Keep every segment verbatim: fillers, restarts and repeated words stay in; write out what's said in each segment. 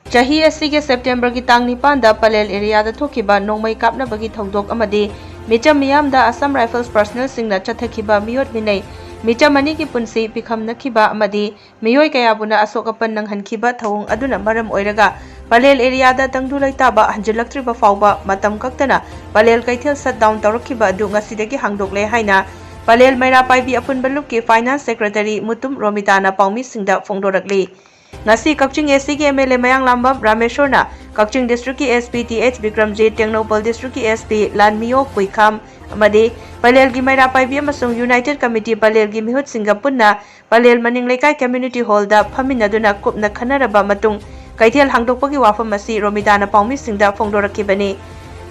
ꯆꯍꯤ ꯑꯁꯤꯒꯤ ꯁꯦꯞꯇꯦꯝꯕꯔꯒꯤ ꯇꯥꯡ ꯅꯤꯄꯥꯟꯗ ꯄꯂꯦꯜ ꯑꯦꯔꯤꯌꯥꯗ ꯊꯣꯛꯈꯤꯕ ꯅꯣꯡꯃꯩ ꯀꯥꯞꯅꯕꯒꯤ ꯊꯧꯗꯣꯛ ꯑꯃꯗꯤ ꯃꯤꯆꯝ ꯃꯤꯌꯥꯝꯗ ꯑꯁꯥꯝ ꯔꯥꯏꯐꯜꯁ ꯄꯔꯁꯅꯦꯜꯁꯤꯡꯅ ꯆꯠꯊꯈꯤꯕ ꯃꯤꯑꯣꯠ ꯃꯤꯅꯩ, ꯃꯤꯆꯝ ꯑꯅꯤꯒꯤ ꯄꯨꯟꯁꯤ ꯄꯤꯈꯝꯅꯈꯤꯕ ꯑꯃꯗꯤ ꯃꯤꯑꯣꯏ ꯀꯌꯥꯕꯨꯅ ꯑꯁꯣꯛ ꯑꯄꯟ ꯅꯪꯍꯟꯈꯤꯕ ꯊꯧꯑꯣꯡ ꯑꯗꯨꯅ ꯃꯔꯝ ꯑꯣꯏꯔꯒ ꯄꯂꯦꯜ ꯑꯦꯔꯤꯌꯥꯗ ꯇꯪꯗꯨ ꯂꯩꯇꯥꯕ ꯍꯟꯖꯤꯜꯂꯛꯇ꯭ꯔꯤꯕ ꯐꯥꯎꯕ ꯃꯇꯝ ꯀꯛꯇꯅ ꯄꯂꯦꯜ ꯀꯩꯊꯦꯜ ꯁꯠ ꯗꯥꯎꯟ ꯇꯧꯔꯛꯈꯤꯕ ꯑꯗꯨ ꯉꯁꯤꯗꯒꯤ ꯍꯥꯡꯗꯣꯛꯂꯦ ꯍꯥꯏꯅ ꯄꯂꯦꯜ ꯃꯩꯔꯥ ꯄꯥꯏꯕꯤ ꯑꯄꯨꯟꯕ ꯂꯨꯞꯀꯤ ꯐꯥꯏꯅꯥꯟꯁ ꯁꯦꯀ꯭ꯔꯦꯇꯔꯤ ꯃꯨꯇꯨꯝ ꯔꯣꯃꯤꯇꯥꯅ ꯄꯥꯎꯃꯤꯁꯤꯡꯗ ꯐꯣꯡꯗꯣꯔꯛꯂꯤ꯫ ꯉꯁꯤ ꯀꯛꯆꯤꯡ ꯑꯦꯁ ꯁꯤꯒꯤ ꯑꯦꯝ ꯑꯦꯜ ꯑꯦ ꯃꯌꯥꯡꯂꯥꯝꯕꯝ ꯔꯥꯃꯦꯁꯣꯔꯅ ꯀꯛꯆꯤꯡ ꯗꯤꯁꯇ꯭ꯔꯤꯛꯀꯤ S P T H Bikramjit, Tengnoupal ꯗꯤꯁꯇ꯭ꯔꯤꯛꯀꯤ ꯑꯦꯁ ꯄꯤ ꯂꯥꯟꯃꯤꯌꯣ ꯀꯨꯏꯈꯥꯝ ꯑꯃꯗꯤ ꯄꯂꯦꯜꯒꯤ ꯃꯩꯔꯥ ꯄꯥꯏꯕꯤ ꯑꯃꯁꯨꯡ ꯌꯨꯅꯥꯏꯇꯦꯠ ꯀꯃꯤꯇꯤ ꯄꯂꯦꯜꯒꯤ ꯃꯤꯍꯨꯠꯁꯤꯡꯒ ꯄꯨꯟꯅ ꯄꯂꯦꯜ ꯃꯅꯤꯡ ꯂꯩꯀꯥꯏ ꯀꯝꯃ꯭ꯌꯨꯅꯤꯇꯤ ꯍꯣꯜꯗ ꯐꯝꯃꯤꯟꯅꯗꯨꯅ ꯀꯨꯞꯅ ꯈꯟꯅꯔꯕ ꯃꯇꯨꯡ ꯀꯩꯊꯦꯜ ꯍꯥꯡꯗꯣꯛꯄꯒꯤ ꯋꯥꯐꯝ ꯑꯁꯤ ꯔꯣꯃꯤꯇꯥꯅ ꯄꯥꯎꯃꯤꯁꯤꯡꯗ ꯐꯣꯡꯗꯣꯔꯛꯈꯤꯕꯅꯤ꯫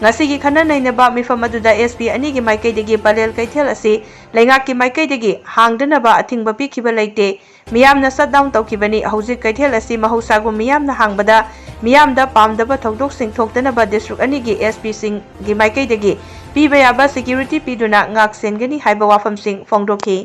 ꯉꯁꯤꯒꯤ ꯈꯟꯅ ꯅꯩꯅꯕ ꯃꯤꯐꯝ ꯑꯗꯨꯗ ꯑꯦꯁ ꯄꯤ ꯑꯅꯤꯒꯤ ꯃꯥꯏꯀꯩꯗꯒꯤ ꯄꯂꯦꯜ ꯀꯩꯊꯦꯜ ꯑꯁꯤ ꯂꯩꯉꯥꯛꯀꯤ ꯃꯥꯏꯀꯩꯗꯒꯤ ꯍꯥꯡꯗꯅꯕ ꯑꯊꯤꯡꯕ ꯄꯤꯈꯤꯕ ꯂꯩꯇꯦ꯫ ꯃꯤꯌꯥꯝꯅ ꯁꯠ ꯗꯥꯎꯟ ꯇꯧꯈꯤꯕꯅꯤ꯫ ꯍꯧꯖꯤꯛ ꯀꯩꯊꯦꯜ ꯑꯁꯤ ꯃꯍꯧꯁꯥꯒꯨꯝ ꯃꯤꯌꯥꯝꯅ ꯍꯥꯡꯕꯗ ꯃꯤꯌꯥꯝꯗ ꯄꯥꯝꯗꯕ ꯊꯧꯗꯣꯛꯁꯤꯡ ꯊꯣꯛꯇꯅꯕ ꯗꯤꯁꯇ꯭ꯔꯤꯛ ꯑꯅꯤꯒꯤ ꯑꯦꯁ ꯄꯤꯁꯤꯡꯒꯤ ꯃꯥꯏꯀꯩꯗꯒꯤ ꯄꯤꯕ ꯌꯥꯕ ꯁꯦꯀ꯭ꯌꯨꯔꯤꯇꯤ ꯄꯤꯗꯨꯅ ꯉꯥꯛ ꯁꯦꯟꯒꯅꯤ ꯍꯥꯏꯕ ꯋꯥꯐꯝꯁꯤꯡ ꯐꯣꯡꯗꯣꯛꯈꯤ꯫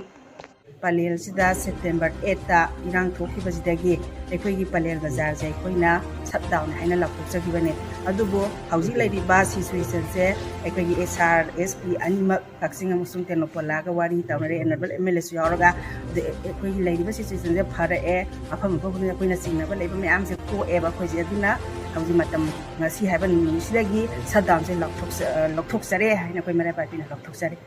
ꯄꯂꯦꯜꯁꯤꯗ ꯁꯦꯞꯇꯦꯝꯕꯔ ꯑꯩꯠꯇ ꯏꯔꯥꯡ ꯊꯣꯛꯈꯤꯕꯁꯤꯗꯒꯤ ꯑꯩꯈꯣꯏꯒꯤ ꯄꯂꯦꯜ ꯕꯖꯥꯔꯁꯦ ꯑꯩꯈꯣꯏꯅ ꯁꯠ ꯗꯥꯎꯟ ꯍꯥꯏꯅ ꯂꯥꯎꯊꯣꯛꯆꯈꯤꯕꯅꯦ꯫ ꯑꯗꯨꯕꯨ ꯍꯧꯖꯤꯛ ꯂꯩꯔꯤꯕ ꯁꯤꯆꯨꯋꯦꯁꯟꯁꯦ ꯑꯩꯈꯣꯏꯒꯤ ꯑꯦꯁ ꯑꯥꯔ, ꯑꯦꯁ ꯄꯤ ꯑꯅꯤꯃꯛ ꯀꯛꯆꯤꯡ ꯑꯃꯁꯨꯡ ꯇꯦꯡꯅꯧꯄꯜ ꯂꯥꯛꯑꯒ ꯋꯥꯔꯤ ꯇꯧꯅꯔꯦ, ꯑꯦꯅꯦꯕꯜ ꯑꯦꯝ ꯑꯦꯜ ꯑꯦꯁꯨ ꯌꯥꯎꯔꯒ꯫ ꯑꯗ ꯑꯩꯈꯣꯏꯒꯤ ꯂꯩꯔꯤꯕ ꯁꯤꯆꯨꯋꯦꯁꯟꯁꯦ ꯐꯔꯛꯑꯦ, ꯃꯐꯝ ꯃꯐꯝ ꯈꯨꯗꯤꯡꯗ ꯑꯩꯈꯣꯏꯅ ꯆꯤꯡꯅꯕ ꯂꯩꯕ ꯃꯌꯥꯝꯁꯦ ꯀꯣꯛꯑꯦꯕ ꯑꯩꯈꯣꯏꯁꯦ꯫ ꯑꯗꯨꯅ ꯍꯧꯖꯤꯛ ꯃꯇꯝ ꯉꯁꯤ ꯍꯥꯏꯕ ꯅꯨꯃꯤꯠꯁꯤꯗꯒꯤ ꯁꯠ ꯗꯥꯎꯟꯁꯦ ꯂꯧꯊꯣꯛꯆ-, ꯂꯧꯊꯣꯛꯆꯔꯦ ꯍꯥꯏꯅ ꯑꯩꯈꯣꯏ ꯃꯩꯔꯥ ꯄꯥꯏꯕꯤꯅ ꯂꯧꯊꯣꯛꯆꯔꯦ꯫